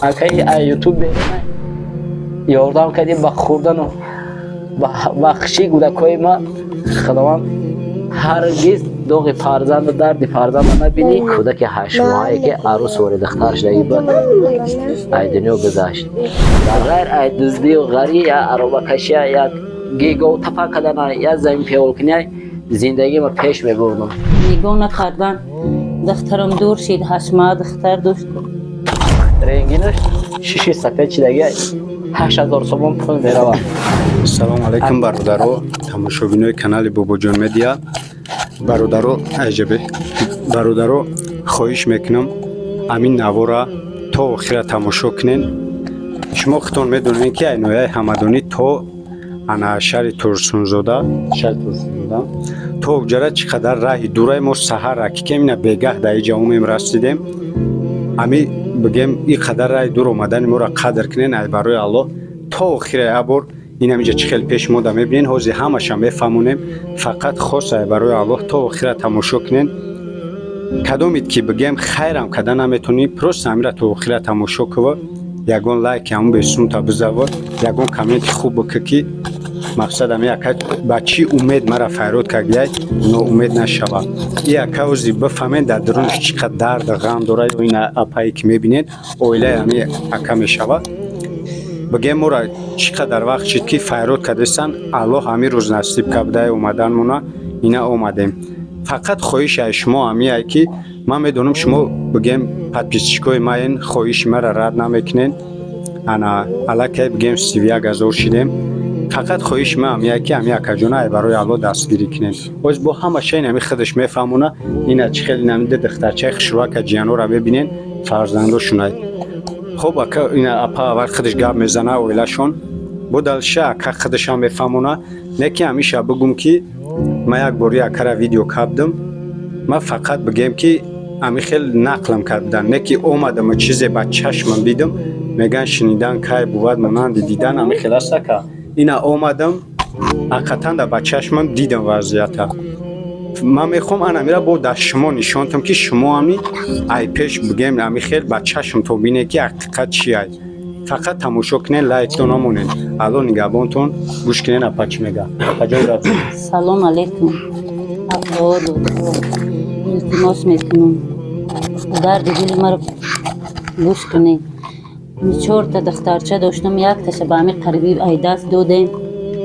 Акаи ютуб ёрдам кардем ба хӯрдану ба хушии кӯдакҳои ма. Худованд ҳаргиз доғи фарзанду дарди фарзанда набинӣ. Кӯдаки ҳаштмоҳае ки арӯс вори духтар шудаги буд, ай дунё гузашт. Дар ғайр ай дуздию ғарӣ, я аробакашия, я гигов тапа кардана, я замин певолкиния зиндагима пеш мебурдам. Нигоҳ накардан, духтарам дур шид, ҳаштмоҳа духтар дошт. Ренгинаш шиши сафед шидаги 8000 сомон пул меравад. Салому алайкум, бародаро, тамошобинои канали Бобоҷон Медиа. Бародаро, аҷабе, бародаро, хоҳиш мекунам, амин навора то охира тамошо кунен. Шумо худтон медонед, ки ай ноҳияи Ҳамадонӣ то ана шаҳри Турсунзода, шаҳри Турсунзода то уҷара чӣ қадар раҳи дурай. Мо саҳар ракикем, ина бегаҳ дар иҷа омем, расидем. Ами бигем, и қадар раҳи дур омадани моро қадр кунен, ай барои Аллоҳ то охира я бор. Инам иҷа чӣ хел пеш мо да мебинен, ҳозир ҳамаша мефаҳмонем. Фақат хос ай барои Аллоҳ то охира тамошо кунен. Кадомид ки бигем хайрам када наметонӣ, просто амира то охира тамошо кува, ягон лайки ҳамун бесумта бизава, ягон комменти хуб бикӣ, ки мақсад ами ака ба чӣ умед мара файрод кардияй, ноумед нашава. И ака ози бифаҳмен, дар дурунаш чӣ қадр дарду ғам дора. Ё ин апае ки мебинед, оилаи ами ака мешава. Бигем, моро чӣ қадар вақт шид, ки файрод кардесан, Аллоҳ ҳамин рӯз насиб кардаи омаданмона, ина омадем. Фақат хоҳиши ай шумо ҳамияй, ки ман медонам, шумо бигем подписчикои маен, хоҳиши маро рад намекунен. Ана аллакай бигем 31 000 шидем. Фақат хоҳиши ман ҳамияй, ки ҳами акаҷона ай барои Аллоҳ дастгирӣ кунен. Боз бо ҳамаша ин ҳами худаш мефаҳмона. Ина чӣ хел инами ду духтарчаи хушрӯака ҷиянора мебинен, фарзандошунай. Хоб, ака, ина апа аввал худаш гап мезана, оилашон бо далша ака худашам мефаҳмона. Не ки ҳамиша бигум, ки ман як бори акара видео кардам, ман фақат бигем, ки ами хел нақлам кардан, не ки омадам, чизе ба чашмам дидам. Меган, шунидан кай бувад монанди дидан. Ами хел аст, ака. Ина омадам, ҳақиқатан да ба чашмам дидам вазъията. Ман мехоҳам анамира бо дар шумо нишонтам, ки шумо ами ай пеш бигем, ами хел ба чашмтон бинед, ки ҳақиқат чи ай. Фақат тамошо кунед, лайктон намонед. Алло нигаҳбонтон. Гӯш кунед, апа чӣ мега. Апаҷон, гап. Салом алейкум, апаҳо, додаро, илтимос мекунам, дарди дили маро гӯш кунед. Чорта духтарча доштам, якташа ба ҳамин қарибӣ ай даст додем.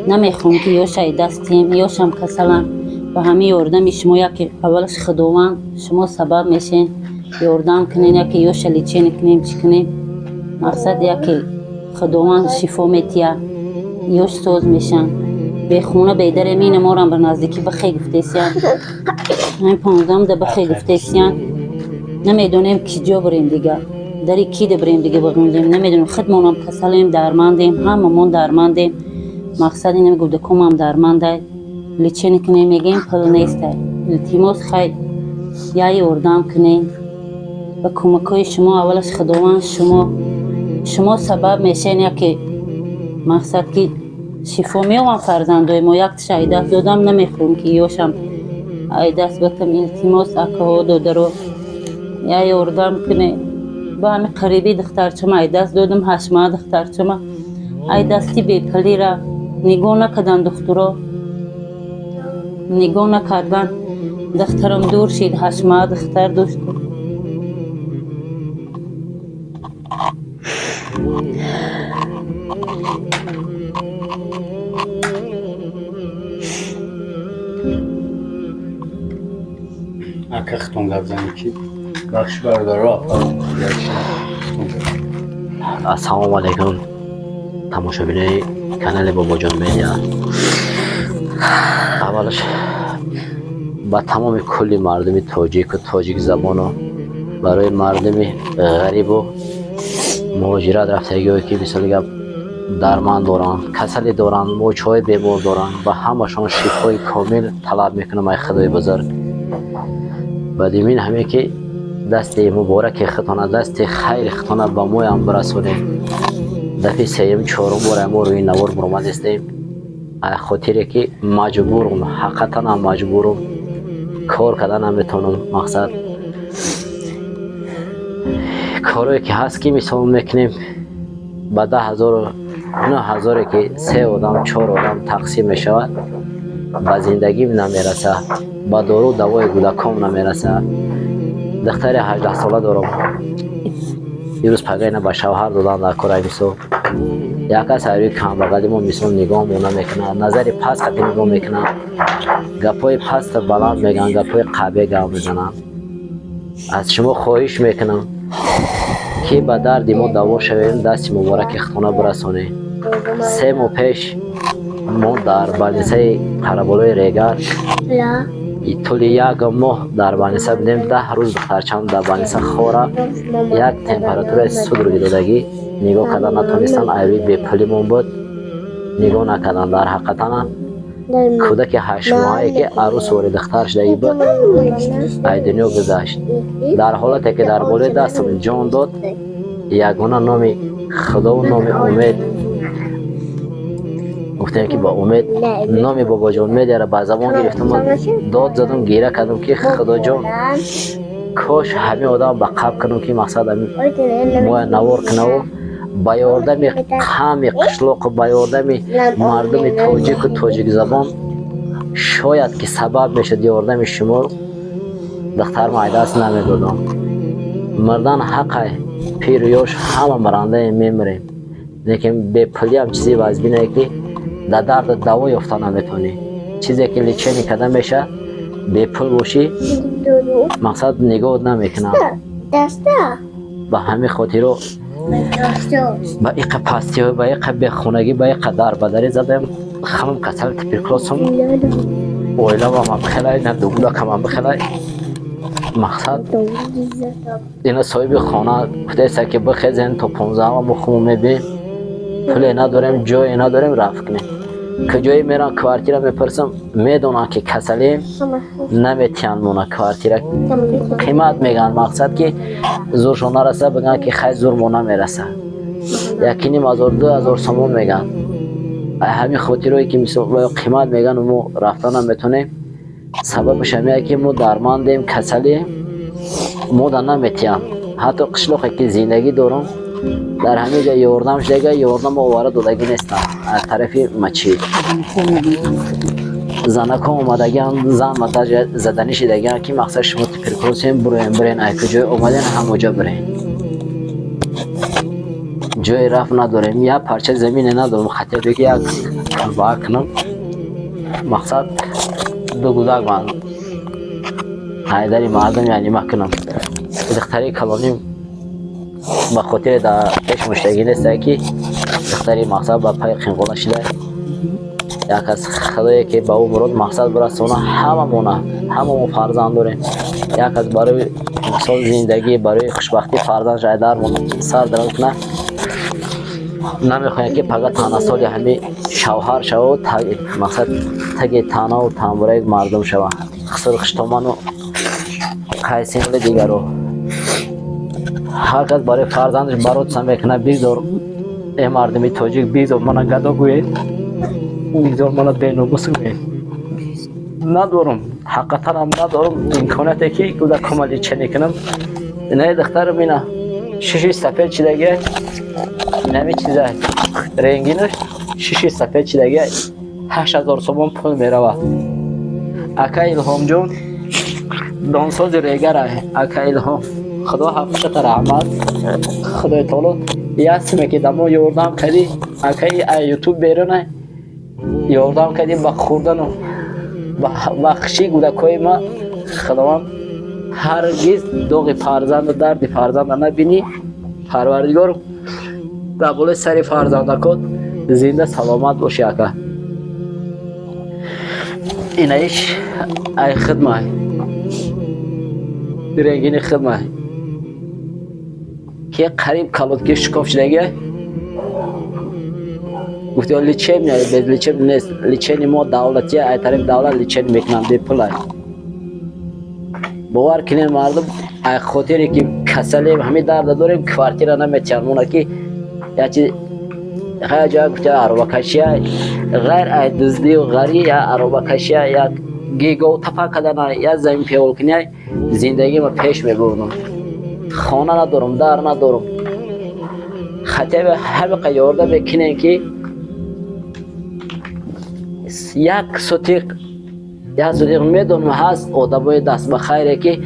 Намехоҳам, ки ёша ай даст диҳем, ёшам касалам. Ба ҳамин ёрдами шумо, яке аввалаш Худованд, шумо сабаб мешен, ёрдам кунен, яке ёша лечение кунем, чӣ кунем. Мақсад, яке Худованд шифо метия, ёш соз мешан. Бехона бедарем, ина морам ба наздикӣ бихе гуфтесиян, ҳамин 15-да бихе гуфтесиян. Намедонем, ки ҷо бирем, дига дари ки да бирем, дига биғунҷем, намедонем. Худмонам касалем, дармандем, ҳамамон дармандем. Мақсад, ина гудакомам дармандай, лечение кунем мегем, пул нестай. Илтимос, хай, я ёрдам кунем ба кӯмакҳои шумо. Аввалаш Худованд, шумо сабаб мешен, яке мақсад, ки шифо меёбам фарзандои мо. Якташа ай даст додам, намехоҳам, ки ёшам ай даст батам. Илтимос, акаҳо, додаро, я ёрдам кунем. Ба ҳамин қарибӣ духтарчама ай даст додам, ҳаштмоҳа духтарчама ай дасти бепалира. Нигоҳ накардан духтуро, нигоҳ накардан, духтарам дур шид, ҳаштмоҳа духтар дошт. Ака, худтон гап занед, ки бахши бародаро, апа. Ассалому алайкум, тамошобинои канали Бобоҷон Медиа. Аввалаш ба тамоми кулли мардуми тоҷику тоҷикзабону барои мардуми ғарибу муҳоҷират рафтагиҳое, ки мисоли гап дарманд доранд, касалӣ доранд, мӯчҳои бемор доранд, ба ҳамашон шифои комил талаб мекунам ай Худои бузург. Баъди мин ҳаме ки дасти мубораки худтона, дасти хайри худтона ба моям бирасонем. Дафъи сеюм, чорум бора мо рӯи навор буромадистем, хотире ки маҷбурум, ҳақиқатанам маҷбурум, кор карда наметавонам. Мақсад, Корое ки ҳаст, ки мисол мекунем, ба 10 0-у 9000-е ки се одам, чор одам тақсим мешавад, ба зиндагим намераса, ба дору давои кӯдаком намераса. Духтари 18-сола дорам, ирӯз пагайна ба шавҳар додан дар кора. Мисол, як кас ҳайрӯи камбағали мо, мисол, нигоҳмо намекунад, назари паст қати нигоҳ мекунад, гапҳои паст баланд мегӯянд, гапҳои қабе гап мезананд. Аз шумо хоҳиш мекунам, ки ба дарди мо даво шавем, дасти мубораки хона бирасонем. 3 моҳ пеш мо дар больницаи Қараболои Регар тӯли як моҳ дар больница будем. 10 рӯз духтарчам дар больница хора, як температураи судороги додагӣ, нигоҳ кардан натонистанд. Айрӯи бепулимон буд, нигоҳ накарданд. Дар ҳақиқатана кӯдаки 8-моҳае, ки арӯс вори духтар шудагӣ буд, ай дунё гузашт. Дар ҳолате ки дар болои дастам ҷон дод, ягона номи Худову номи Умед гуфтем, ки ба умед номи Бобоҷон Медиара ба забон гирифтам, дод задам, гира кардам, ки Худоҷон, кош ҳамин одам ба қабр кунам, ки мақсад моя навор кунаву ба ёрдами қами қишлоқу ба ёрдами мардуми тоҷику тоҷикзабон шояд ки сабаб мешуд ёрдами шумо, духтарма ай даст намедодам. Мурдан ҳақай, пиру ёш ҳама марандаем, мемирем, лекин бепулиам чизи вазбинае, ки дар дарду даво ёфта наметавонӣ. Чизе ки лечение карда мешавад, бепул бошӣ, мақсад нигоҳ намекунам. Ба ҳамин хотиро ба иқа пастиҳо, ба иқа бехонагӣ, ба иқа дарбадарӣ задам. Хамам касали туберкулёзам, оиламам бихелай, на дугудакамам бихелай. Мақсад, ина соҳиби хона гуфтаеста, ки бихезен, то 15-ама мо хуму мебием. Пуле надорем, ҷое надорем рафт кунем. Куҷое мерам, квартира мепурсам, медонам, ки касалем, наметиҳанд мона квартира, қимат мегӯянд. Мақсад, ки зуршон нараса, бигӯянд, ки хай, зур мо намераса, 1500, 2000 сомон мегӯянд. Ҳамин хотирое ки мисол қимат мегӯянд, мо рафта наметонем. Сабабаш ҳамие, ки мо дармандем, касалем, мода наметиҳанд. Ҳатто қишлоқе ки зиндагӣ дорам, дар ҳамин ҷо ёрдам шудага, ёрдам овара додагӣ нестанд. Аз тарафи мачид занако омадагиан, зан заданӣ шидагиан, ки мақсад шумо туберкулёзем, буроем, бирен, ай куҷое омаден, ҳамоҷо бирен. Ҷои рафт надорем, як парча замине надорем, хотя бы ки як баа кунам. Мақсад, ду гудак ман ҳайдари мардум яъни кунам. Духтари калоним ба хотире дар пеш муштагӣ нестае, ки духтари мақсад ба пай қинқола шида. Як аз Худое, ки ба ӯ мурод мақсад бирасона ҳамамона. Ҳамамо фарзанд дорем. Як аз барои мисол зиндагӣ, барои хушбахтӣ фарзанд шайдар сар дароз кунад, намехоҳем, ки пага танасоли ҳами шавҳар шаву мақсад таги танаву тамбураи мардум шава, хиср хуштоману қайсинли дигаро. Ҳар кас барои фарзандаш баротса мекунад. Бигзор, э мардуми тоҷик, бигзор мана гадо гӯед, бигзор мана беномус гӯед. Надорам, ҳақиқатанам надорам имконияте, ки кӯдакома лечение кунам. Инаи духтарам, ина шиши сафед чидаги, инами чиза рентгенаш, шиши сафед чидаги, 8000 сомон пул меравад. Ака Илҳомҷон донсози Регара, ака Илҳом, Худо ҳафшата раҳмат. Худои таоло як симе, ки дамо ёрдам кардӣ, акаи, ай Ютуб беруна ёрдам кардӣ ба хӯрдану ба хушии кӯдакҳои ма. Худованд, ҳаргиз доғи фарзанду дарди фарзанда набинӣ. Парвардигор дар болои сари фарзандакот зинда саломат бошӣ, ака. Инаиш ай хидмай, рентгени хидмай, ки қариб калотки шикоф шудаги. Гуфти, лечение без лечение нест. Лечение мо давлатия, ай тарафи давлат лечение мекунанд, бепулай. Бовар кунед, мардум, ай хотире ки касалем, ҳамин дарда дорем, квартира наметиҳанд мона, ки ячи хая ҷоя гуфти аробакашия, ғайр ай дуздию ғарӣ, я аробакашия, як гигов тапа кардана, я замин певолкиния зиндагима пеш мебурдам. Хона надорам, дар надорам. Хотя бы ҳамиқа ёрдам мекунем, ки як сотиқ, як сотиқ. Медонам, ҳаст одамои даст ба хайре, ки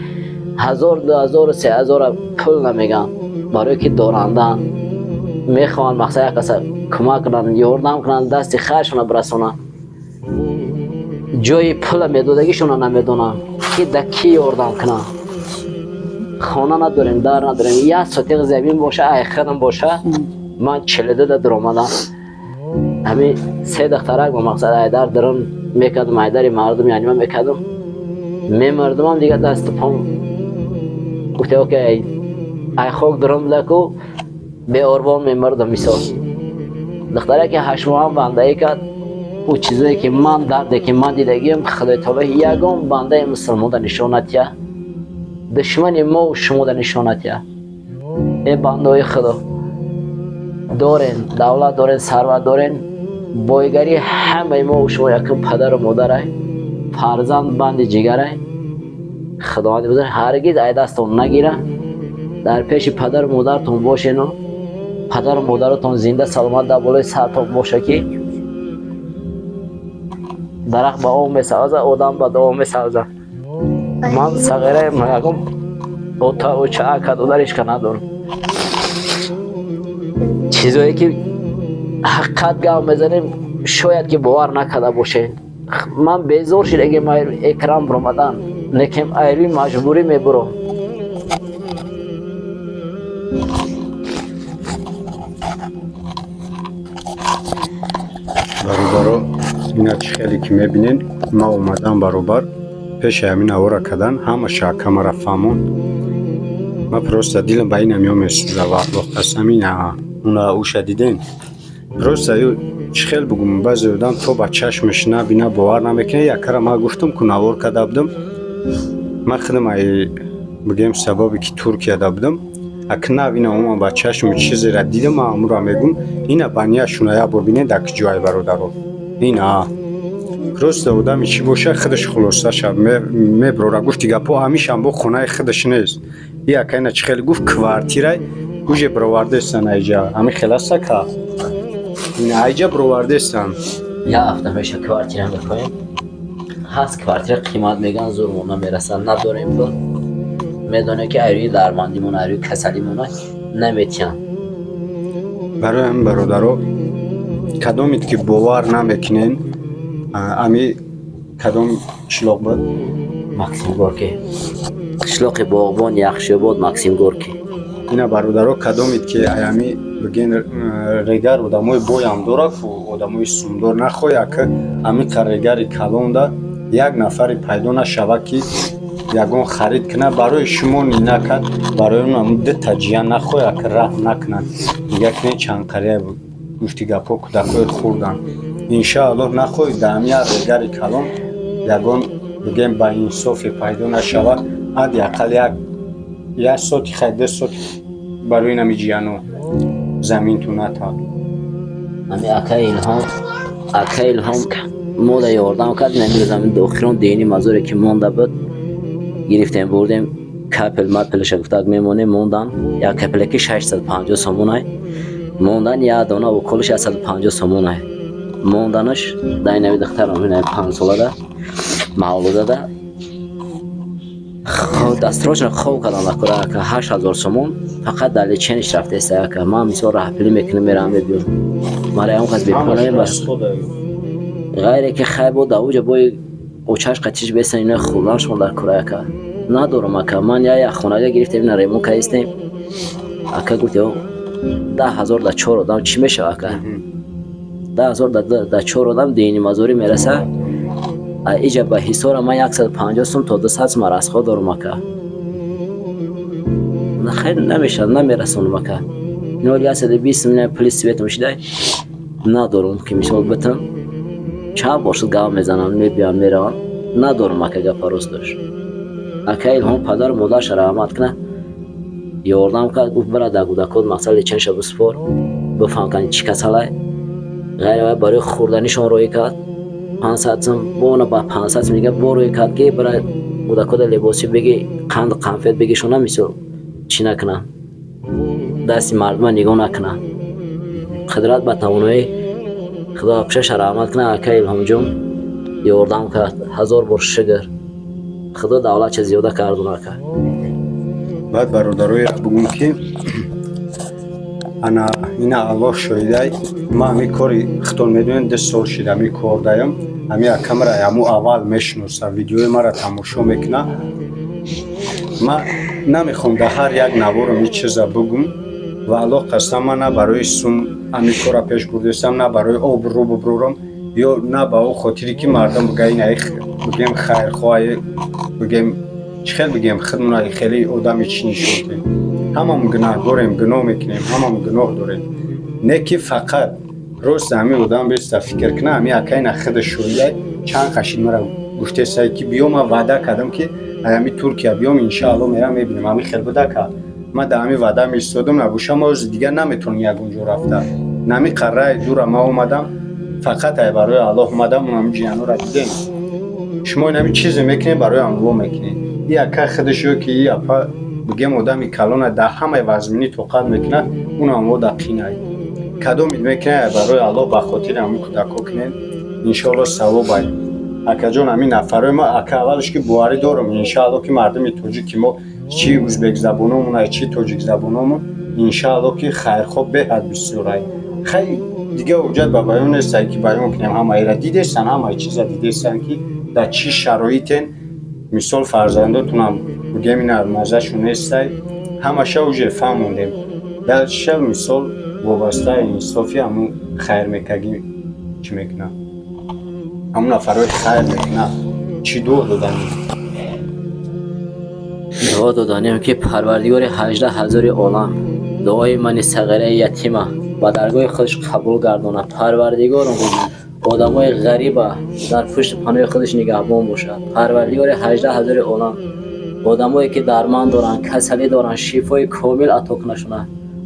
1000, 2000, 3000 пул намеган, барое ки дорандаанд, мехоҳанд мақсад як каса кӯмак кунанд, ёрдам кунанд, дасти хайршона бирасонанд. Ҷои пула медодагишона намедонанд, ки да кӣ ёрдам кунанд. Хона надорем, дар надорем. Як сотиқ замин боша, айхадам боша. Ман 42-да дуромадам. Ҳамин се духтарак ба мақсад айдар дурун мекардам, айдари мардум янима мекардам, мемардумам дига дасту пом гуфте, окей, ай хок дурун будаку беорбон мемардам. Мисол, духтараке 8 моҳам бандаӣ кард. Ӯ чизое ки ман, дарде ки ман дидагиам, Худои таоло ягон бандаи мусулмонда нишон натия, душмани мо шумода нишон натия. Э бандаои Худо, дорен давлат, дорен сарват, дорен бойгарӣ, ҳамаи мо шумо якум падару модарай, фарзанд банди ҷигарай. Худованди бузург ҳаргиз ай дастон нагира. Дар пеши падару модаратон бошену падару модаратон зинда саломат дар болои сартон боша, ки дарахт ба об месавза, одам ба дуо месавза. Ман сағираем, ягон ота, оча, ака, додар ҳечка надорам. Чизое ки ҳақиқат гап мезанем, шояд ки бовар накарда бошед. Ман безор шидагим экран биромадан, лекин айрӯи маҷбурӣ мебурам. Бародаро, ина чӣ хеле ки мебинен, ма омадам баробар пеши ҳамин авора кардан, ҳамаша акамара фаҳмон. Ма просто дилам ба инам ёмесӯза, валлоҳ қасам. Ина уна уша диден, просто ю чӣ хел бугум, баъзе одам то ба чашмаш набина бовар намекунад. Якара ма гуфтам ку навор карда будам, ма худам ай бигем сабабе ки Туркияда будам, ак навина омам ба чашми чизера дидам, ма амура мегум. Ина ба нияшуна як бор бинед, ак ҷой, бародаро. Ина просто одами чӣ боша, худаш хулосаша меброра. Гуфти гапо ҳамишам бо хонаи худаш нест. Яка ина чӣ хеле гуфт, квартирай уже бировардестан айҷа, ҳами хеласа ка ина айҷа бировардестан. Як ҳафта меша квартира мекоем. Ҳаст квартира қимат меган, зурмон намерасад, надорем пул. Медонем, ки айрӯи дармандимон, айрӯи касалимона наметиҳанд. Барои ҳамин, бародаро, кадомед ки бовар намекунен, ами кадом қишлоқ буд? Максим Горки, қишлоқи Боғбон, Яхшиобод, Максим Горки. Ина, бародаро, кадомед ки аями бигин регар одамои боям дора ку одамои сумдор нахоя ки ҳамиқа регари калонда як нафаре пайдо нашава, ки ягон харид кунад барои шумо, накард барои он дута ҷиян нахоя ки раҳм накунанд. Нига кунед, чанд қария гуфти гапҳо кӯдакҳои хурданд. Иншааллоҳ, нахоҳед дар ҳами як регари калон ягон бигем ба инсофе пайдо нашавад, ҳадди ақал як соти хай, 2 соти барои нами ҷияно заминту натад. Ҳами акаи Илҳом, акаи Илҳом мода ёрдам кард. Намирӯз ҳамин дохирон дини мазоре ки монда буд, гирифтем, бурдем. Капел мапелша гуфтак мемонем, мондан. Як капелеки 650 сомонай мондан, як дона уколиш 150 сомонай монданаш. Дар нави духтарам ина 5 солада мавлудада дастрочно хоб кардам акура, ака, 8000 сомон фақат дар лечение ш рафтеста, ака. Ман мисол раҳпилӣ мекунам, мерам, мебиём, мара ягон кас бепул намебар, ғайре ки хай бо давуҷа бои очаш қатиш бесан, ина хӯрданшон дар кура, ака. Надорам, ака. Ман як хонага гирифтем, ина ремонт кардистем, ака. Гуфт, 10 000 дар чор одам чӣ мешава, ака? 10 000 дар чор одам дини мазорӣ мераса. Иҷа ба ҳисора ман 150 сум то 200 сум расход дорам, ака. Хеле намешавад, намерасонам, ака. Нол 120 сум пули светам шидай, надорам ки мисол битам. Чанд бор шуд гап мезанам, мебиям, меравам, надорам, ака. Гапа рост дошт. Ака Илҳом падару модарша раҳмат кунад, ёрдам кард, гуфт, бира дар кӯдакот мақсад лечение ша биспор, бифаҳм кани чӣ касалай. Ғайр вай барои хӯрданишон роҳӣ кард 500 сум, бона ба 500 сум дига бо роҳӣ кард, ки бира кӯдакода либоси беги, қанду қанфет бегишона, мисол. Чӣ накунанд, дасти мардума нигоҳ накунанд. Қудрат ба тавоноӣ, Худо пешаша раҳмат кунад. Ака Илҳомҷон ёрдам кард, ҳазор бор шукр. Худо давлатша зиёда кардун, ака. Баъд, бародароя, бугум, ки ана ина Аллоҳ шоҳидай, ма ҳами кори худтон медонед, 2 сол шид ҳами кор даям. Ҳами акамра ҳаму аввал мешиноса, видеои мара тамошо мекуна. Ма намехоҳам дар ҳар як наворам ин чиза бугум ва Аллоҳ қасам, ман на барои сум ҳами кора пеш бурдастам, на барои обрӯ буброрам ё на ба о хотире, ки мардум бига ина бигем хайрхоҳ, бигем чӣ хел, бигем худмона хеле одами чӣ нишон. Ҳамамон гунаҳгорем, гуноҳ мекунем, ҳамамон гуноҳ дорем. Не ки фақат рост ҳамин одам беста фикр куна. Ҳамин акайна худа шоҳидай, чанд қашид мара гуфтесай, ки биё. Ман ваъда кардам, ки ҳами Туркия биём, иншаалло мерам, мебинем. Ҳамин хел буда ка ман дар ҳамин ваъда меистодам. Набоша, ма ози дигар наметавонам ягон ҷо рафта. Нами қарраи дура ма омадам, фақат ай барои Аллоҳ омадам. Ҳамин ҷиянора дидем. Шумо ин ҳамин чизе мекунед, барои Аллоҳ мекунед. И ака худаш ё ки и апа, бигем, одами калона, дар ҳамаи вазминӣ тоқат мекунад, унам во дар қинай. Кадомид мекунед, барои Аллоҳ, ба хотири ҳамин кӯдакҳо кунед, иншоалло савобай. Акаҷон, ҳамин нафарои ма, ака, аввалш ки боварӣ дорам, иншаалло, ки мардуми тоҷики мо, чи узбекзабономон, чи тоҷикзабономон, иншаалло, ки хайрхоҳ беҳад бисёрай. Хай, дига ҳуҷҷат ба баён нестай, ки баён кунем. Ҳамаира дидесан, ҳамаи чиза дидесан, ки дар чӣ шароитен. Мисол, фарзандотунам, бигем, ина маззашон нестай, ҳамаша уже фаҳмондем. Дальше, мисол, вобастаи инсофи ҳамун хайр мекагӣ чӣ мекунад, ҳамун нафарҳои хайр мекунад, чӣ дуо доданӣ? Дуо доданем, ки Парвардигори 18 ҳазори олам дуои мани сағираи ятима ба даргоҳи худаш қабул гардонад. Парвардигорум одамои ғариба дар пушти паноҳи худаш нигаҳбон бошад. Парвардигори 18 ҳазори олам одамое, ки дарманд доранд, касалӣ доранд, шифои комил ато кунашона.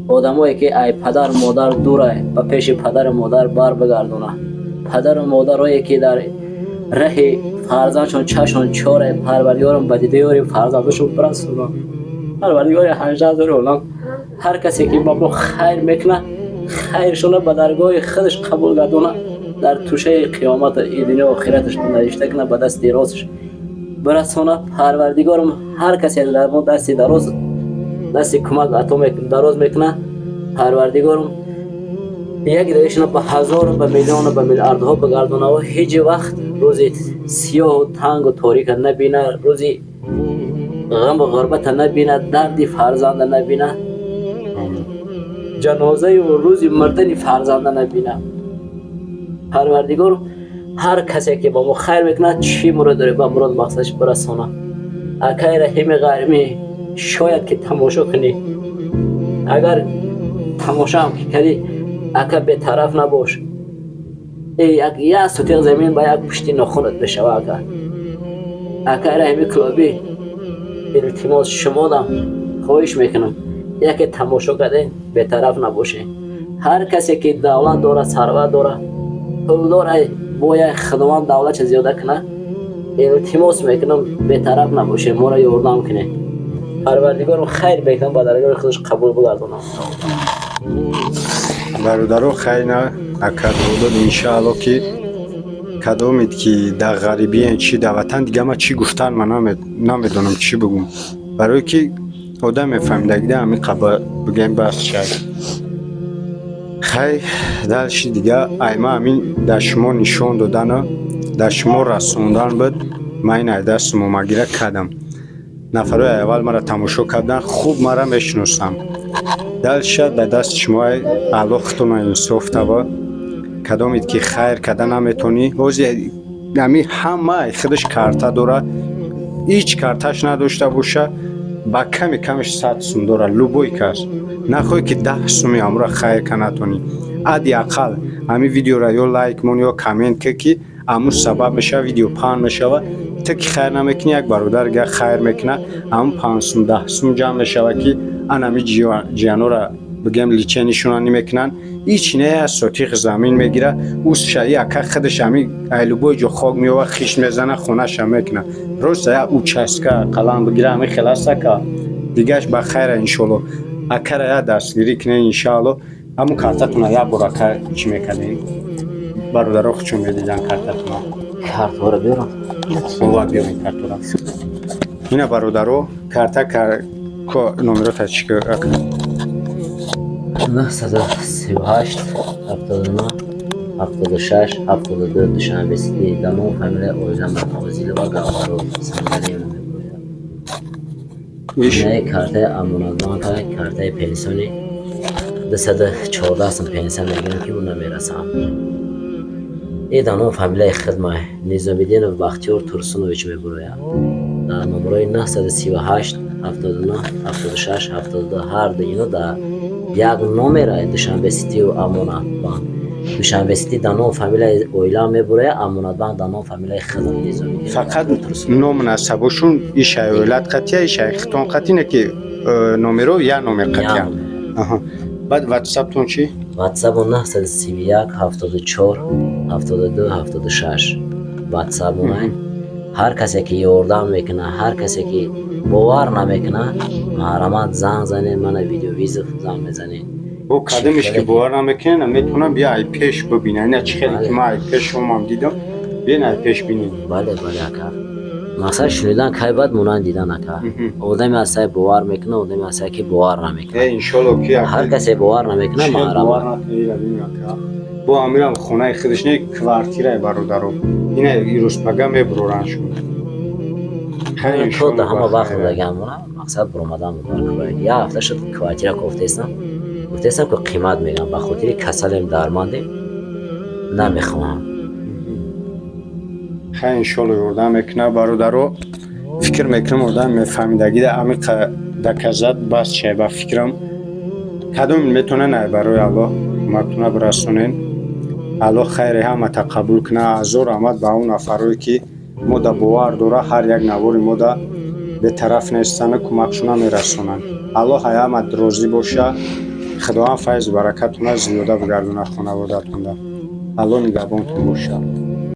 Одамое, ки ай падар модар дурай, ба пеши падару модар бар бигардонад. Падару модарое, ки дар раҳи фарзандшон чашмон чорай, Парвардигорам ба дидори фарзандошон бирасонад. Парвардигори 18 ҳазори олам ҳар касе, ки ба мо хайр мекунад, хайршона ба даргоҳи худаш қабул гардонад, дар тӯшаи қиёмат и дунё охираташ навишта кунад, ба дасти росташ бирасонад. Парвардигорам ҳар касе дар мо дасти дароз, дасти кӯмак ато дароз мекунад, Парвардигорам як даишона ба ҳазору, ба миллиону, ба миллиардҳо бигардонаву ҳеҷ вақт рӯзи сиёҳу тангу торика набина, рӯзи ғаму ғурбата набина, дарди фарзанда набина, ҷанозаю рӯзи мурдани фарзанда набина. Парвардигор ҳар касе, ки ба мо хайр мекунад, чӣ мурод дорем, ба мурод мақсадаш бирасонад. Акай Раҳими Ғармӣ, шояд ки тамошо кунӣ, агар тамошоам ки кардӣ, ака, бетараф набош. Як сотиқ замин ба як пушти нохунат мешава, ака. Акай Раҳими Клобӣ, илтимос, шумодам хоҳиш мекунам, яке тамошо кардем, бетараф набошед. Ҳар касе, ки давлат дорад, сарват дорад, пул дорад, бояд Худованд давлатша зиёда кунад, илтимос мекунам, бетараф набошед, моро ёрдам кунед. Парвардигорам хайр мекунам, ба даргоҳи худаш қабул бигардонам. Бародаро, хайна, ака додод, иншаалло, ки кадомед, ки дар ғарибиен, чӣ дар ватан, дига ма чӣ гуфтан, ма намедонам чӣ бигӯм, барое ки одам мефаҳмидагида ҳамин қаба бигем, бас шай. Хай, дальше дига айма ҳамин дар шумо нишон додану дар шумо расондан буд. Ман ин ай дастум омагира кардам. Нафарои аввал мара тамошо кардан, хуб мара мешиносам. Дальше дар дасти шумо, Аллоҳ худтона инсоф таба. Кадомед, ки хайр карда наметонӣ, ҳози ҳами ҳама худаш карта дора, ҳеҷ карташ надошта боша, ба ками камиш 100 сум дора любой кас. Нахоҳӣ, ки 10 суми ҳамура хайр ка натонӣ, ади ақал ҳамин видеора ё лайк мон ё коммент ка, ки ҳамун сабаб мешава, видео паҳн мешава. Ту ки хайр намекунӣ, як бародар га хайр мекуна, ҳамун 5 сум, 10 сум ҷамъ мешава, ки анами ҷиянора, бигем, лечение шона намекунанд. Ҳеҷ не, сотиқ замин мегира, усша яка худаш ҳами ай любой ҷо хок меова, хишт мезана, хонаша мекуна. Просто як участка қалам бигира, ҳами хеласака. Дигаш ба хайра, иншоалло. Акара я дастгирӣ кунед, иншоалло. Ҳамун картатуна як бор, ака, чӣ мекардем, бародаро хучон медидан картатуна. Картҳоро биёрам? Ова, биёрем картора. Ина, бародаро, карта, номерота чӣ, ака? 938 79 76 72, Душанбе Сити, да ном фамилия оила Озилова Гавҳаро Самариева мебояд. Иш? Инаи картаи Амонатбанка, картаи пенсиони, 214 сум пенсия мегирам, ки ӯ намерасам. И да ном фамилияи хидма Низомиддинов Бахтиёр Турсунович мебурояд, дар номерои 938 79 76 72. Ҳарду ино дар як номера, Душанбе Ситию Амонатбанк. Душанбе Сити да ном фамилияи оила мебурояд, Амонатбанк да ном фамилияи хидм Низомиддинов Фақат Бахтиёр Турсунов. Ному насабошун ишай оилат қатия, ишай хитон қати, не ки номеро як номер қатия. Як номер. Аҳа. Баъд ватсаптон чӣ? Ватсапо 931 74 72 76 ватсапонай. Ҳар касе ки ёрдам мекунад, ҳар касе ки бовар намекунад, маҳрамат, занг занед, мана видеовызов занг мезанед. Бо кадамеш ки бовар намекунед, метавонам бия ай пеш бибинам. Ина чӣ хеле ки ман ай пеш омам, дидам, биен ай пеш бинед. Бале, ака, мақсад шунидан кай бад монанд дидан, ака. Одаме ҳастае, бовар мекунад, одаме ҳастае, ки бовар намекунад. Иншолло ки Ҳар касе бовар намекунад, бовар маҳрамат. Накунед. Бо амирам хонаи худаш не, квартираи, бародаро. Ина ирӯзпага мебуроранд шумо. То да ҳама вақт дагамона мақсад буромадан буд бар квартира. Як ҳафта шуд, квартира кофтестам, гуфтестам, ки қимат мегам, ба хотири касалем, дармандем, намехоҳам. Хай, иншолло, ёрдам мекунад, бародаро. Фикр мекунам, одам мефаҳмидагида амиқа доказать бас чай. Ба фикрам, кадом метавонен, ай барои Аллоҳ кӯмактона бирасонен. Аллоҳ хайри ҳамата қабул кунад. Ҳазор раҳмат ба он нафарое, ки мода бовар дора, ҳар як навори мода бетараф нестану кӯмакшона мерасонанд. Аллоҳ ай ҳамат розӣ боша. Худованд файзу баракатона зиёда бигардонад хонаводатонда. Аллоҳ нигаҳбонтон боша.